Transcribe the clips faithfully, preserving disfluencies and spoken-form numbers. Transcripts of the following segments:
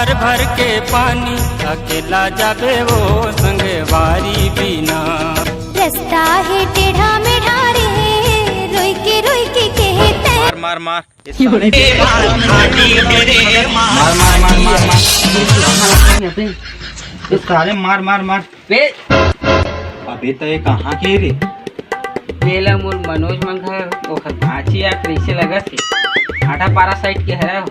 भर भर के पानी अकेला जाबे वो संगवारी बिना। रस्ता हे टेढ़ा मेढ़ा रे, रोई के रोई के कहते। मार मार मार। मार मार मार मार मार। ये सारे मार मार मार। बे अबे त ये कहाँ के रे? बेला मोर मनोज मन घर ओखर भांची या कैसे लगत हे? आटा पारा साइड के हरा हो।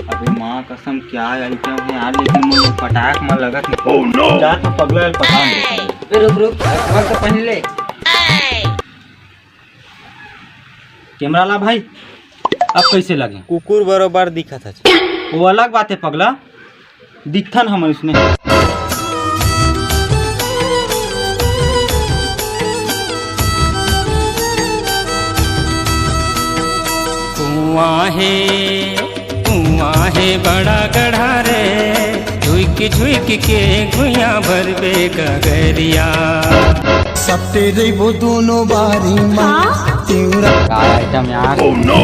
अबे माँ कसम क्या आइटम हे यार, लेकिन मोर पटाख में लगत हे। Oh no! जा तो पगला है, पता नहीं। बे रुक रुक, और तो पहन ले। कैमरा ला भाई, अब कैसे लगे? कुकुर बरोबर दिखत हे। वो अलग बात है पगला, दिखथन हम इसने। कुआं हे, कुआं हे बड़ा गढ़ा रे, झुइक झुइक के गुइया भरबे गगरिया। सट्टे रहिबो दोनों बारी मा, हाँ? तिउरा। का आइटम यार? Oh no!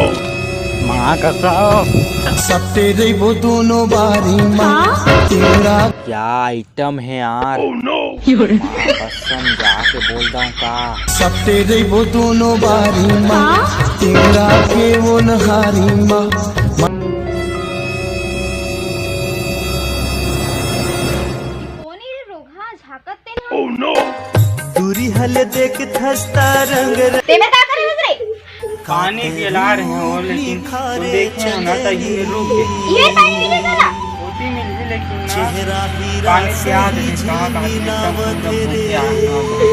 माँ कसम। सट्टे रहिबो दोनों बारी मा, हाँ? तिउरा। क्या आइटम हे यार? Oh no! माँ कसम, जाके बोल दऊं का? सट्टे रहिबो दोनों बारी मा, हाँ? तिउरा के वो नहारी मा। कोनी रे रोगहा झाकत तेन ह। Oh no! दूरी हले देख थसता रंग रे। तेमे का करे रे? पानी के ला रहे हो, लेकिन तुम देखे हो ना, तो ये रुक गए। ये पानी पीने का ना? होती मिल भी, लेकिन ना, पानी प्यास है, कहाँ, कहाँ से एकदम पूरा भूख प्यास, कहाँ से।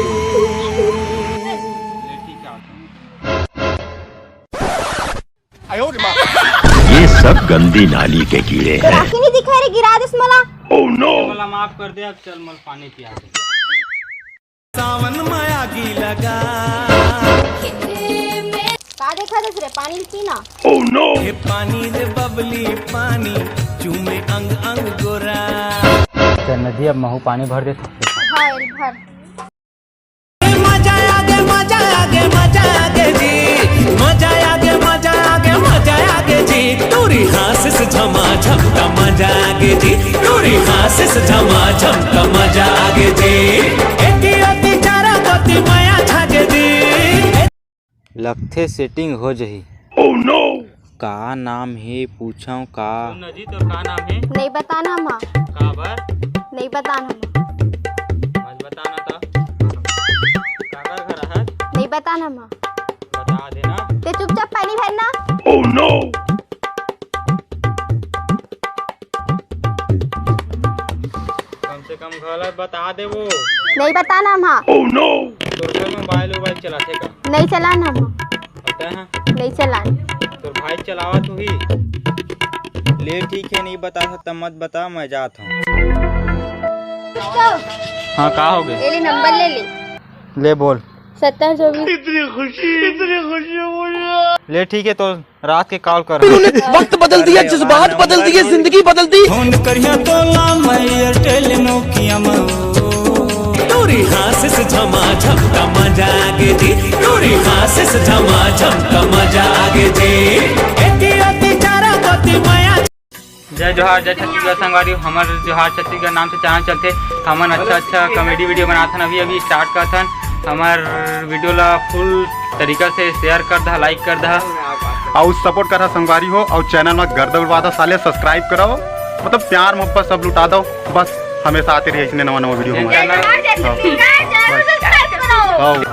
ये सब गंदी नाली के कीड़े हैं। राखी नहीं दिखा रे, गिरा दिस मला। Oh no! मला माफ कर दे, अब चल, मला पानी पिया दे। सावन में आगी लगा। का देखा दस रे, पानी पीना। Oh no! हे पानी रे बबली पानी, चूमे अंग अंग गोरा। चल नदी, अब महू पानी भर दे। हाँ, भर। मजा आगे, मजा आगे, मजा आगे जी। मजा आगे, मजा आगे, मजा आगे जी। टूरी हाँसिस झमाझम त मजा आगे जी। टूरी हाँसिस झमाझम त मजा आगे जी। एती ओती चारा गोती मया छाजे जी। लगथे सेटिंग हो जही। Oh no! का नाम हे पूछव का? सुन ना जी, तोर का नाम हे? नहीं बताना हम। काबर? नहीं बताना हम। मत बताना त। काकर घर हस? नहीं बताना हम। बता देना। ते चुपचाप पानी भरना। Oh no! कम से कम घर ला बता देबो। नहीं बताना हम। Oh no! तोर घर मोबाइल वोबाइल चलाथे का? नहीं चलाना हम। पता है? नहीं चलाना। तोर भाई चलावत होही। ले ठीक है, नहीं बता सकता, मत बता, मैं जात हूँ। तो हाँ, का हो गए? ये ले नंबर ले ले। ले बोल। सत्तर चौबीस। इतनी खुशी, इतनी खुशी मुझे। ले ठीक है, तो रात के कॉल कर। इन्होंने वक्त बदल दिया, जज्बात बदल दिए, जिंदगी बदल दी। फोन करिया तोला मैं एयरटेल नोकिया में। टूरी हाँसिस झमाझम त मजा आगे जी। टूरी हाँसिस झमाझम त मजा आगे जी। एती ओती चारा गोती मया। जय जोहार, जय छत्तीसगढ़ संगवारी, हमर जोहार छत्तीसगढ़ नाम से चैनल चलथे। हमन अच्छा अच्छा कॉमेडी वीडियो बनाथन, अभी अभी स्टार्ट करथन। हमर वीडियो ला फुल तरीका से शेयर कर दहा, लाइक कर दहा। अउ सपोर्ट करहा संगवारी हो, अउ चैनल में गर्दा उड़वा दहा साले, सब्सक्राइब करव, मतलब प्यार मोहब्बत सब लुटा दव, बस हमेशा आते रहिए इसने नवा नवा वीडियो हमारे। चैनल हाँ। हाँ।